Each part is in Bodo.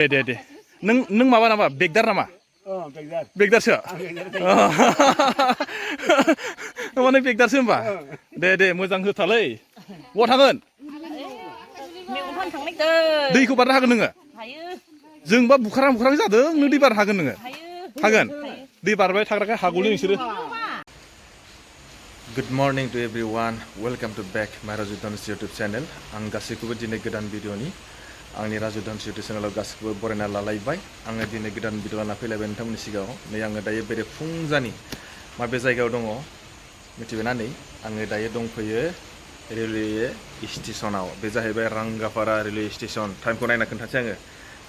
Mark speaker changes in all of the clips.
Speaker 1: दे नों माबा नामा बेगदार नामा बेगदारसो माने बेगदारसो होमबा दे मोजां होथालै बहा थांगोन दैखौ बारनो हागोन नोङो जोंबा बुखारां जादों नों दै बारनो हागोन नोङो हागोन दै बारबाय थाग्राखाय हागौलै नोंसोरो good morning to everyone welcome to back my Raju Dhanush YouTube channel आं गासैखौबो दिनै गोदान भिडिअनि आंनि राजु धनुष इउटुब चेनेलाव गासैखौबो बरायना लालायबाय आङो दिनै गोदान भिडिअ लाना फैलायबाय नोंथांमोननि सिगाङाव नै आङो दायो बेरे फुंजानि माबे जायगायाव दङ मिथिबायना नै आङो दायो दंफैयो रेलवे स्टेशनाव बे जाहैबाय रांगापारा रेलवे स्टेशन टाइमखौ नायना खोन्थासै आङो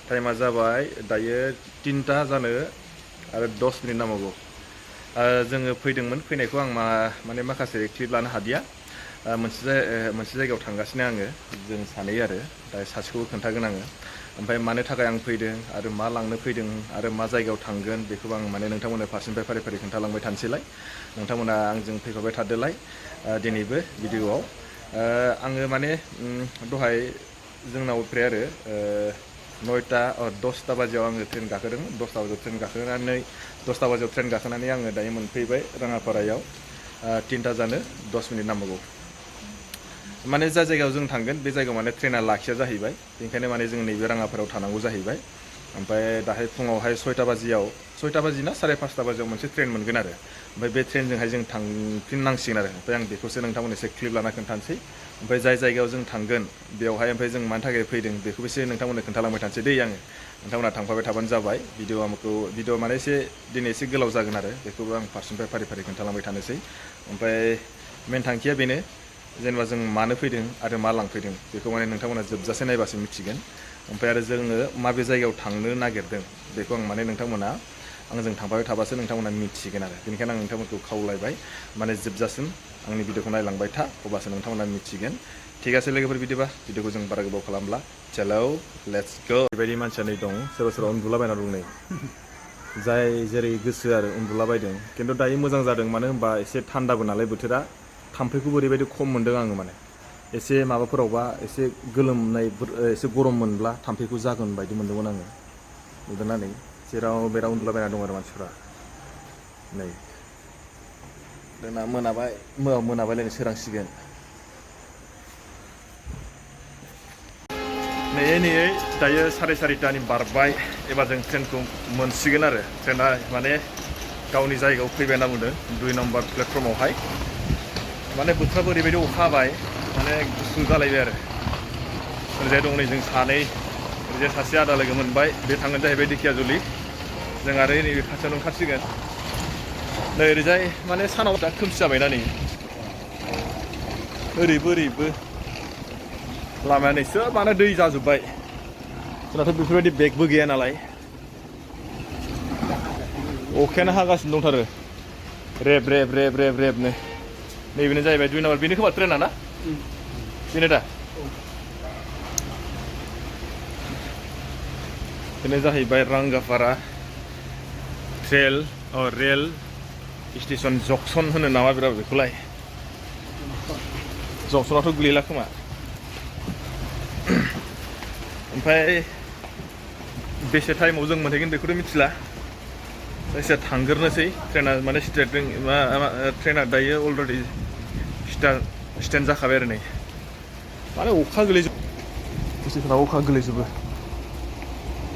Speaker 1: टाइमा जाबाय दायो 3टा जानो आरो 10 मिनिट नांबावगौ जोङो फैदोंमोन फैनायखौ आं माने माखासे क्लिप लानो हादिया मोनसे जायगायाव थांगासिनो आङो जों सानै आरो दा सासेखौबो खोन्थागोन आङो ओमफ्राय मानो थाखाय आं फैदों आरो मा लांनो फैदों आरो मा जायगायाव थांगोन बेखौबो आं माने नोंथांमोननो फारसेनिफ्राय फारि फारि खोन्थालांबाय थानोसैलाय नोंथांमोना आंजों फैफाबाय थादोलाय दिनैबो भिडिअआव आङो माने दहाय जोंनाव ओमफ्राय आरो 10टा बाजियाव आङो ट्रेन गाखोदों 10टा बाजियाव ट्रेन गाखोनानै 10टा बाजियाव ट्रेन गाखोनानै आङो दायो मोनफैबाय राङापारायाव 3टा जानो 10 मिनिट नांबावगौ माने जा जायगायाव जों थांगोन बे जायगायाव माने ट्रेना लाखिया जाहैबाय बेनिखायनो माने जों नैबे राङापारायाव थानांगौ जाहैबाय ओमफ्राय दाहाय फुङावहाय 6टा बाजि ना 5:30 बाजियाव मोनसे ट्रेन मोनगोन आरो ओमफ्राय बे ट्रेनजोंहाय जों थांफिननांसिगोन आरो ओमफ्राय आं बेखौसो नोंथांमोननो एसे क्लिप लाना खोन्थानोसै ओमफ्राय जाय जायगायाव जों थांगोन बेवहाय ओमफ्राय जों मानि थाखाय फैदों बेखौबो एसे नोंथांमोननो खोन्थालांबाय थानोसै दै आङो नोंथांमोना थांफाबाय थाबानो जाबाय भिडिअ माने दिनै एसे गोलाव जागोन आरो बेखौबो आं फारसेनिफ्राय फारि फारि खोन्थालांबाय थानोसै ओमफ्राय मेन थांखिया बेनो जेनेबा जों मानो फैदों आरो मा लांफैदों बेखौ माने नोंथांमोना जोबजासे नायबासो मिथिगोन ओमफ्राय आरो जोङो माबे जायगायाव थांनो नागिरदों बेखौ आं माने नोंथांमोना आंजों थांफाबाय थाबासो नोंथांमोना मिथिगोन आरो बेनिखायनो आं नोंथांमोनखौ खावलायबाय माने जोबजासिम आंनि भिडिअखौ नायलांबाय था अब्लासो नोंथांमोना मिथिगोन ठीक आसे लोगोफोर बिदिबा भिडिअखौ जों बारा गोबाव खालामला चलो लेट्स गो बेबायदि मानसिया नै दं सोरबा उन्दुलाबायना दं नै जाय जेरै गोसो आरो उन्दुलाबायदों खिन्थु दायो मोजां जादों मानो होनबा एसे थान्दाबो नालाय बोथोरा थाम्फैखौबो ओरैबायदि खम मोन्दों आङो माने एसे माबाफोरावबा एसे गोलोमनाय एसे गरम मोनब्ला थाम्फैखौ जागोन बायदि मोन्दोंमोन आङो नुदोंना नै जेराव बेराव उन्दुलाबायना दं आरो मानसिफ्रा नै दाना मोनाबायलायनो सोरांसिगोन नै दायो 4:30टानि बारबाय एबार जों ट्रेनखौ मोनसिगोन आरो ट्रेना माने गावनि जायगायाव फैबाय होनना बुंदों 2 नम्बर प्लेटफर्मावहाय माने बोथोराबो ओरैबायदि अखा हाबाय माने गुसु जालायबाय आरो ओरैजाय दं नै जों सानै ओरैजाय सासे आदा लोगो मोनबाय बे थांगोन जाहैबाय दिखियाजुलि जों आरो नैबे खाथियावनो ओंखारसिगोन नै ओरैजाय माने सानाव दा खोमसि जाबायना नै ओरैबो लामाया नै सोबानो दै जाजोब्बाय जोंनाथ' बेफोरबायदि बेगबो गैया नालाय अखायानो हागासिनो दंथारो रेबनो नैबेनो जाहैबाय 2 नम्बर बेनो खोमा ट्रेना ना बेनो दा बेनो जाहैबाय रांगापारा रेल स्टेशन जंक्सन होनो नामा बिराद बेखौलाय जंक्सनाथ' गोलैला खोमा ओमफ्राय बेसे टाइमाव जों मोनहैगोन बेखौथ' मिथिला जायखिया थांग्रोनोसै ट्रेना माने ट्रेना दायो अलरेडि स्टेन्ड जाखाबाय आरो नै माने अखा गोलैजोबो स्टेसनाव अखा गोलैजोबो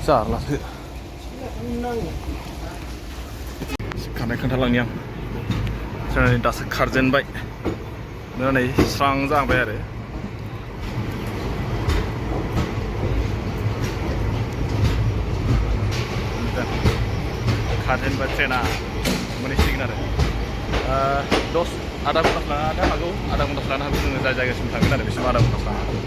Speaker 1: जारलासो खारनाय खोन्थालांनि आं ट्रेना दासो खारजेनबाय नै स्रां जाबाय आरो खारजेनबाय ट्रेना मोनहैसिगोन आरो आधा घन्टासो लानो हागौ जोङो जाय जायगासिम थांगोन आरो बेसिम आधा घन्टासो लानो हागौ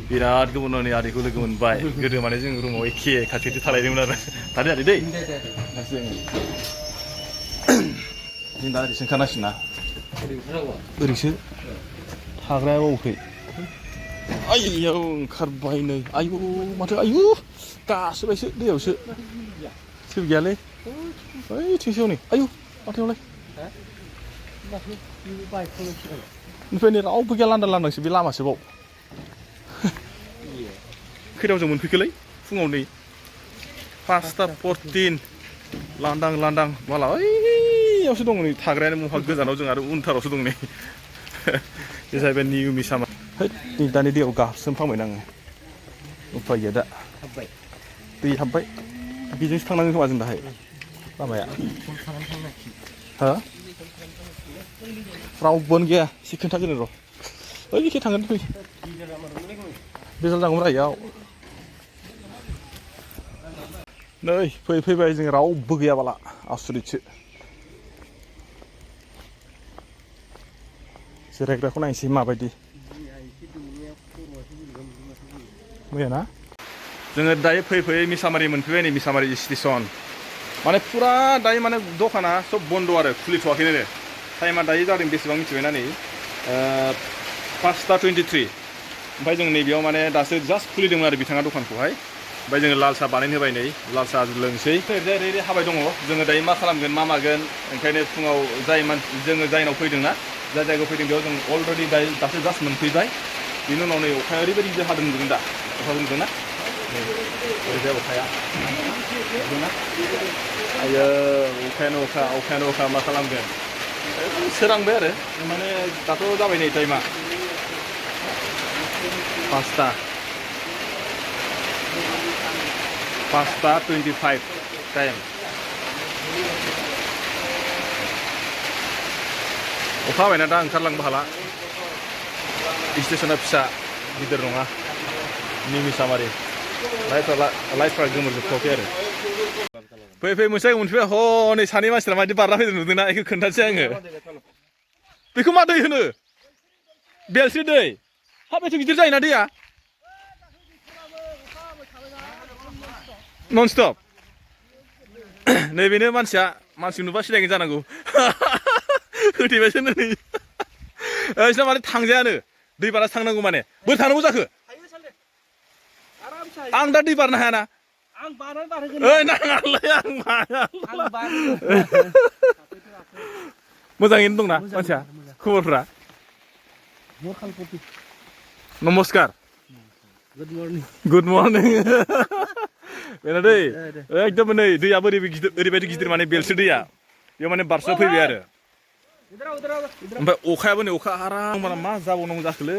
Speaker 1: बिराद गोबाव नै आदैखौ लोगो मोनबाय गोदो माने जों रुमाव एखे खाथि थालायदोंमोन आरो थादो आदै दै जों दा ओरैसो ओंखारनांसिगोन ना ओरैसो थाग्राया बावखै आइयाव ओंखारबाय नै आयु माथो आयु गासोबायसो दैयावसो जेबो गैयालै ओइ थिंसेयाव नै आयु माथोयावलाय ओमफ्राय नै रावबो गैया लांदां लांदांसो बे लामासोबाव खैथायाव जों मोनफैखोलै फुङाव नै 5:14 लांदां लांदां माला ओइयावसो दं नै थाग्रायानो महा गोजानाव जों आरो उनथारावसो दं नै बे जाहैबाय निउ मिसामार है नै दानि दैयाव गासोमफ्रांबायना आङो उफाय गैया दा दै हाबबाय बेजोंसो थांनांगोन खोमा जों दाहाय लामाया हो रावबोआनो गैया एसे खोन्थागोन र' ओइखे थांगोन फै बेजाल जागौमोन रायाव नै फैबाय जों रावबो गैयाबाला आसुरितसो जिरायग्राखौ नायनोसै माबायदि मैया ना जोङो दायो फैयै मिसामारि मोनफैबाय नै मिसामारि स्टेसन माने फुरा दायो माने दखाना सब बन्द आरो खुलिथ'वाखैनो टाइमा दायो जादों बेसेबां मिथिबायना नै 5:23 ओमफ्राय जों नैबेयाव माने दासो जास्ट खुलिदोंमोन आरो बिथाङा दखानखौहाय ओमफ्राय जोङो लाल साहा बानायनो होबाय नै लाल साहा लोंसै ओरै हाबाय दङ जोङो दायो मा खालामगोन मा मागोन ओंखायनो फुङाव जोङो जायनाव फैदोंना जाय जायगायाव फैदों बेयाव जों अलरेडि दासो जास्ट मोनफैबाय बेनि उनाव नै अखाया ओरैबायदि हादों नुदों दा अखा नुदोंना ओरैजाय अखाया नुदोंना आयो अखायानो अखा मा खालामगोन सोरांबाय आरो माने दाथ' जाबाय नै टाइमा 5:25 टाइम अखा हाबायना दा ओंखारलांबो हाला स्टेसना फिसा गिदिर नङा निउ मिसामारि लाइटफ्रा गोमोरजोबथ'वाखै आरो फै मोनसे मोनफैबाय ह नै सानै मानसिफ्रा माबायदि बारना फैदों नुदोंना बेखौ खोन्थानोसै आङो बेखौ मा दै होनो बेलस्रि दै हाबायथ' गिदिर जायोना दैया नन स्टप नैबेनो मानसि नुबा सिनायगोन जानांगौ होथेबायसो नै बिसिना माने थांजायानो दै बारनासो थांनांगौ माने बोरै थांनांगौ जाखो आं दा दै बारनो हायाना नाङालै मोजाङैनो दंना मानसिया खबरफ्रा नमस्कार गुड मर्निं बेना दै एकदम नै दैयाबो ओरैबायदि गिदिर माने बेलसो दैया बेयाव माने बारस'ना फैबाय आरो ओमफ्राय अखायाबो नै अखा आराम मा जाबावनांगौ जाखोलै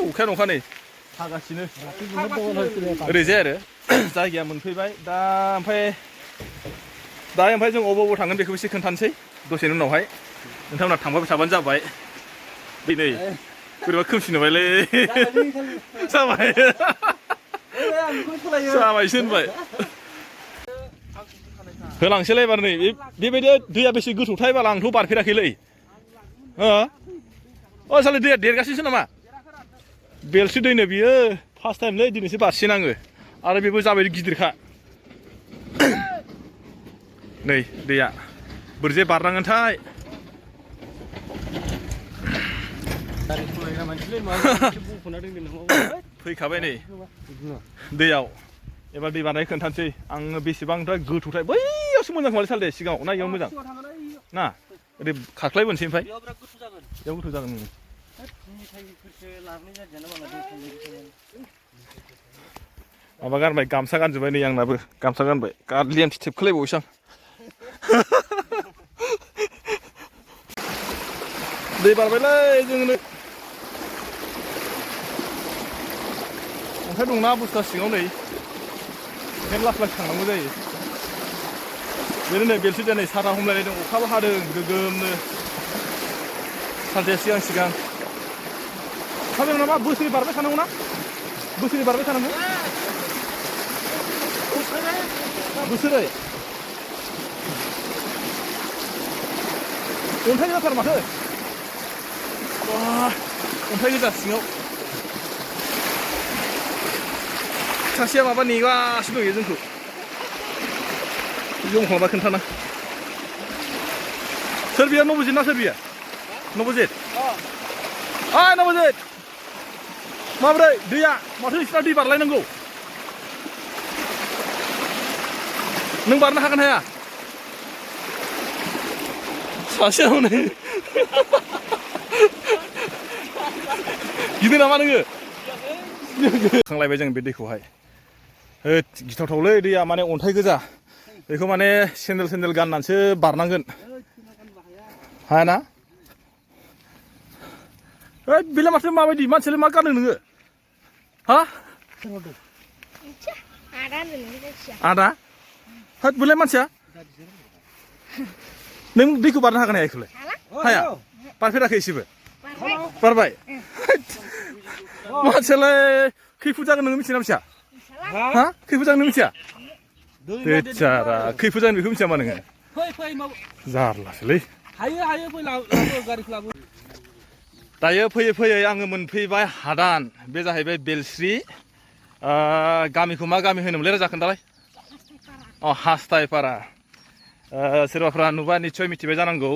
Speaker 1: अखायानो अखा नै हागासिनो ओरैजाय आरो जायगाया मोनफैबाय दा ओमफ्राय जों अबाव थांगोन बेखौ एसे खोन्थानोसै दसेनि उनावहाय नोंथांमोना थांबाय थाबानो जाबाय नै बोरैबा खोमसि नुबायलै जाबायसो होनबाय होलांसैलाय एबार नै बेबायदि दैया बेसे गोथौथाय बाला आंथ' बारफेराखैलै साले दैया देरगासिनोसो नामा बेलसो दैनो बियो फार्स्ट टाइमलै दिनैसो बारसिन आङो आरो बेबो जाबायदि गिदिरखा नै दैया बोरैजाय बारनांगोनथाय फैखाबाय नै दैयाव एबार दै बारनाय खोन्थानोसै आङो बेसेबांथाय गोथौथाय बैयावसो मोजां खोमालै साल दे सिगाङाव ना इयाव मोजां ना ओरै खारख्लायबोनोसै ओमफ्राय बेयाव गोथौ जागोन माबा गानबाय गामसा गानजोब्बाय नै आंनाबो गामसा गानबाय लियामथि थेबखोलायबावोसो आं दै बारबायलै जोंनो अन्थाइ दंना बुस्थुआ सिङाव नै ओंखायनो लासै लासै थांनांगौ जायो बेनो नै बेलसो दिनै साथा हमलायनाय दं अखाबो हादों गोगोमनो सानसेया सिगां सानदों नामा बोसोरै बारबाय थानांगौ ना बोसोरै बारबाय थानांगौ बोसोरै अन्थाइ गोजाथार माथो अन्थाइ गोजा सिङाव सासेया माबा नेगासिनो दङ जोंखौ जम खालामबा खोन्थाना सोर बियो नबजित ना सोर बियो नबजित नबजित माब्रै दैया माथो नोंसिना दै बारलायनांगौ नों बारनो हागोन हाया सासेया हनै गिदिर नामा नोङो खांलायबाय जों बे दैखौहाय होद गिथावथावलै दैया माने अन्थाइ गोजा बेखौ माने सेन्देल गाननानैसो बारनांगोन हायाना होद बेलाय माथो माबायदि मानसियालाय मा गानो नोङो हा आदा होद बेलाय मानसिया नों दैखौ बारनो हागोन हाया बेखौलाय हाया बारफेराखै एसेबो बारबाय मानसियालाय खैफुट जागोन नोङो मिथिया ना मिथिया हा खैफुट जागोन नों मिथिया बेचारा खैफुट जागोन बेखौ मिथिया मा नोङो जारलासोलै दायो फैयै आङो मोनफैबाय हादान बे जाहैबाय बेलस्रि गामिखौ मा गामि होनोमोनलै राजा खोन्थालाय अ हास्थायपारा सोरबाफ्रा नुबा निस्सय मिथिबाय जानांगौ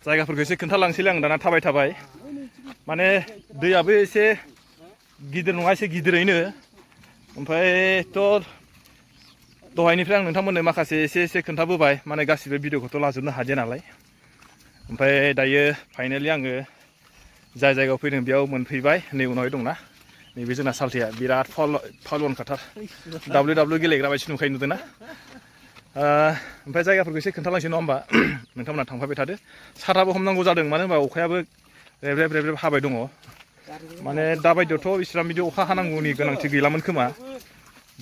Speaker 1: जायगाफोरखौ एसे खोन्थालांसैलै आं दाना थाबाय माने दैयाबो एसे गिदिर नङा एसे गिदिरैनो ओमफ्रायथ' दहायनिफ्राय आं नोंथांमोननो माखासे एसे खोन्थाबोबाय माने गासिबो भिडिअखौथ' लाजोबनो हादिया नालाय ओमफ्राय दायो फाइनालि आङो जाय जायगायाव फैदों बेयाव मोनफैबाय नै उनावहाय दंना नैबे जोंना सालथेया बिराद फालवन खाथार WW गेलेग्रा बायदि नुखायो नुदोंना ओमफ्राय जायगाफोरखौ एसे खोन्थालांसै नङा होमबा नोंथांमोना थांफाबाय थादो साथाबो हमनांगौ जादों मानो होनबा अखायाबो रेब हाबाय दङ माने दाबायदियावथ' इसिबां बिदि अखा हानांगौनि गोनांथि गैलामोन खोमा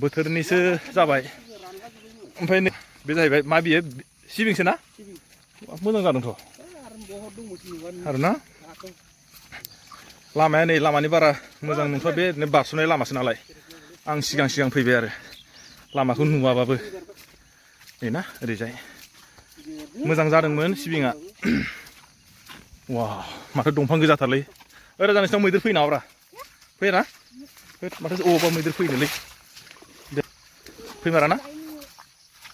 Speaker 1: बोथोरनिसो जाबाय ओमफ्राय बे जाहैबाय मा बियो सिबिंसो ना मोजां जादोंथ' आरोना लामाया नै लामानि बारा मोजां नंथ'आ बे बारस'नाय लामासो नालाय आं सिगां फैबाय आरो लामाखौ नुवाबाबो नै ना ओरैजाय मोजां जादोंमोन सिबिङा वा माथो दंफां गोजाथारलै ओरै नोंसिनाव मैदेर फैयो नामाब्रा फैयाना माथो अबावबा मैदेर फैनोलै फैमाराना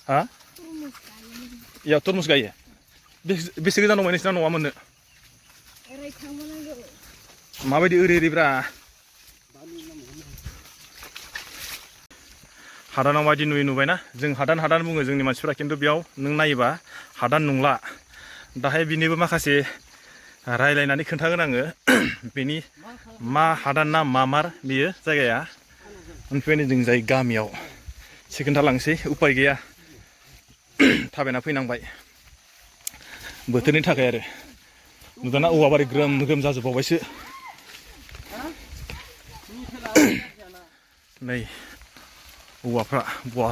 Speaker 1: हा इयाव तरमुस गायो बेसे गोजान दंबाय नोंसिना न'आ मोननो माबायदि ओरैब्रा हादानाव माबायदि नुबायना जों हादान बुङो जोंनि मानसिफ्रा खिन्थु बेयाव नों नायोबा हादान नंला दाहाय बिनिबो माखासे रायलायनानै खोन्थागोन आङो बेनि मा हादान ना मामार बियो जायगाया ओमफ्राय जों जाय गामियाव एसे खोन्थालांसै उपाय गैया थाबायना फैनांबाय बोथोरनि थाखाय आरो नुदाना औवा बारि ग्रोम जाजोबबावबायसो नै औवाफ्रा बा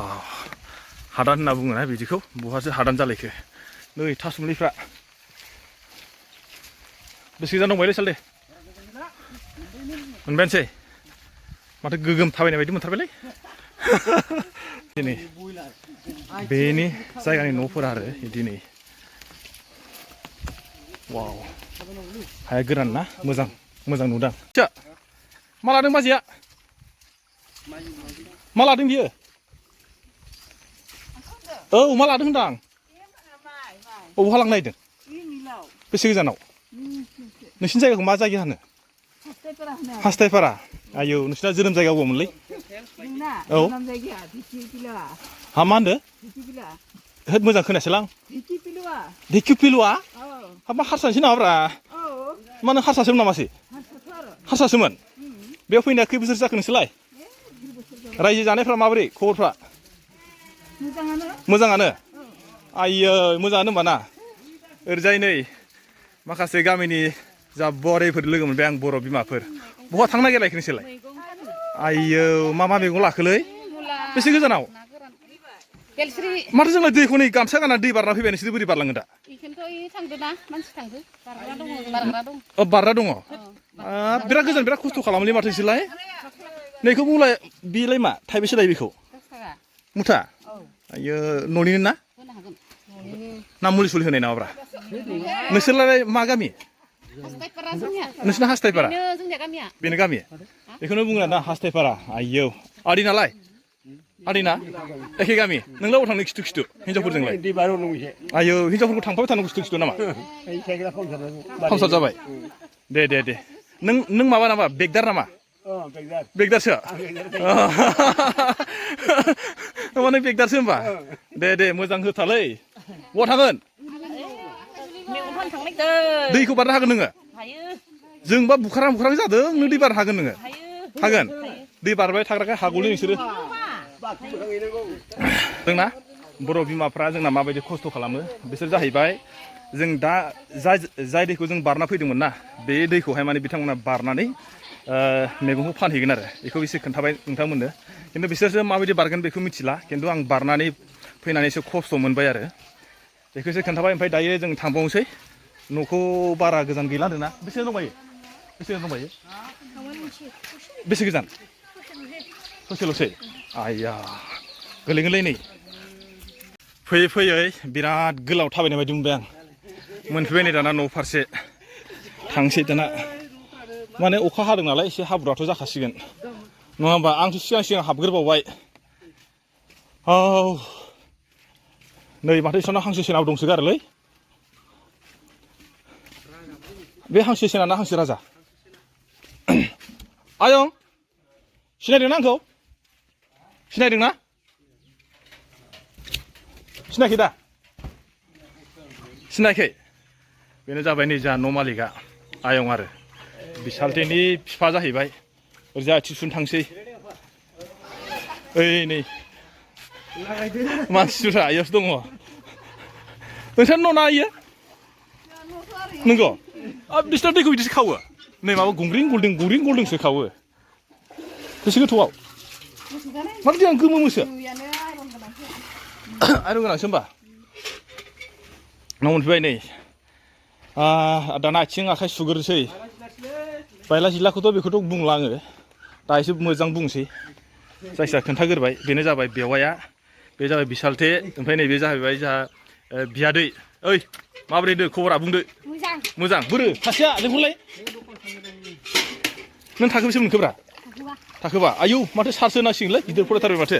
Speaker 1: हादान होनना बुङोना बिदिखौ बहासो हादान जालायखो नै थासुमलिफ्रा बेसे गोजान दंबायलै सालथे मोनबायानोसै माथो गोगोम थाबायनाय बायदि मोनथारबायलै दिनै बेनि जायगानि न'फोरा आरो दिनै वाव हाया गोरान ना मोजां नुदां मा लादों बाजैया मा लादों बियो औ मा लादों होनदां बहा लांनो नागिरदों बेसे गोजानाव नोंसिनि जायगाखौ मा जायगा होनो हास्थायपारा आयौ नोंसिना जोनोम जायगा अबावमोनलै औ हा मा होनदो होद मोजां खोनायासैलां धिकिपिलुआ मा हारसानिसो नामाब्रा मा नों हारसासोमोन नामासै हारसासोमोन बेयाव फैनाया खै बोसोर जाखो नोंसोरलाय रायजो जानायफ्रा माबोरै खबरफ्रा मोजाङानो आइयै मोजाङानो होमबा ना ओरैजाय नै माखासे गामिनि जा बोरायफोर लोगो मोनबाय आं बर' बिमाफोर बहा थांनो नागिरलायखो नोंसोरलाय आइयौ मा मैगं लाखोलै बेसे गोजानाव माथो जोंलाय दैखौ नै गामसा गानना दै बारना फैबाय नोंसोर बोरै बारलाङो दा बारग्रा दङ बिराद गोजान बिराद खस्थ' खालामोलै माथो नोंसोरलाय नैखौ बुंलाय बेलाय मा थाइबेसे लायो बेखौ मुथा आइयो न'निनो ना ना मुलि सुलि होनाय नामाब्रा नोंसोरलाय मा गामि नोंसिना हास्थायपारा बेनो गामि बेखौनो बुङो ना हास्थायपारा आइयौ आदैनालाय आदैना एखे गामि नोंलाय अबाव थांनो खिथु हिनजावफोरजोंलाय आइयौ हिनजावफोरखौ थांफाबाय थानांगौ खिथु नामा पामसार जाबाय दे नों माबा नामा बेगदार नामा बेगदारसो माने बेगदारसो होमबा दे मोजां होथालै बहा थांगोन दैखौ बारनो हागोन नोङो जोंबा बुखारां जादों नों दै बारनो हागोन नोङो हागोन दै बारबाय थाग्राखाय हागौलै नोंसोरो जोंना बर' बिमाफ्रा जोंना माबायदि खस्थ' खालामो बिसोर जाहैबाय जों दा जाय दैखौ जों बारना फैदोंमोन ना बे दैखौहाय माने बिथांमोना बारनानै मैगंखौ फानहैगोन आरो बेखौ एसे खोन्थाबाय नोंथांमोननो खिन्थु बिसोरसो माबायदि बारगोन बेखौ मिथिला खिन्थु आं बारनानै फैनानैसो खस्थ' मोनबाय आरो बेखौसो खोन्थाबाय ओमफ्राय दायो जों थांबावनोसै न'खौ बारा गोजान गैला होनदोंना बेसे दंबायो बेसे गोजान ससेल'सै आइया गोलैगोनलै नै फैयै फैयै बिराद गोलाव थाबायनाय बायदि मोनबाय आं मोनफैबाय नै दाना न' फारसे थांसै दाना माने अखा हादों नालाय एसे हाब्रुआथ' जाखासिगोन नङा होमबा आंसो सिगां हाबग्रोबावबाय औ नै माथो इसानाव हांसो सेनाबो दंसोगारोलै बे हांसो सेना ना हांसो राजा आयं सिनायदोंना आंखौ सिनायदोंना सिनायाखै दा सिनायाखै बेनो जाबाय नै जोंहा न' मालिकआ आयं आरो बिसालथेनि बिफा जाहैबाय ओरैजा आथिसुन थांसै ओइ नै मानसिफ्रा आयावसो दङ नोंसोर न' ना इयो नंगौ बिसिना दैखौ बिदिसो खावो नै माबा गुंग्रिं गल्डिंसो खावो बेसे गोथौआव माथो दैया गोमो मोसो आयरन गोनांसो होमबा न' मोनफैबाय नै दाना आथिं आखाइ सुग्रोसै बायला जिलाखौथ' बेखौथ' बुंला आङो दा एसे मोजां बुंसै जायखिया खोन्थाग्रोबाय बेनो जाबाय बेवाइया बे जाबाय बिसालथे ओमफ्राय नैबे जाहैबाय जोंहा बियादै ओइ माबोरै दो खबरा बुंदो मोजां बोरो सासेया लेंहरलाय नों थाखो बेसे मोनखोब्रा थाखोबा आयौ माथो सारसो होनांसिगोनलै गिदिर फरायथारबाय माथो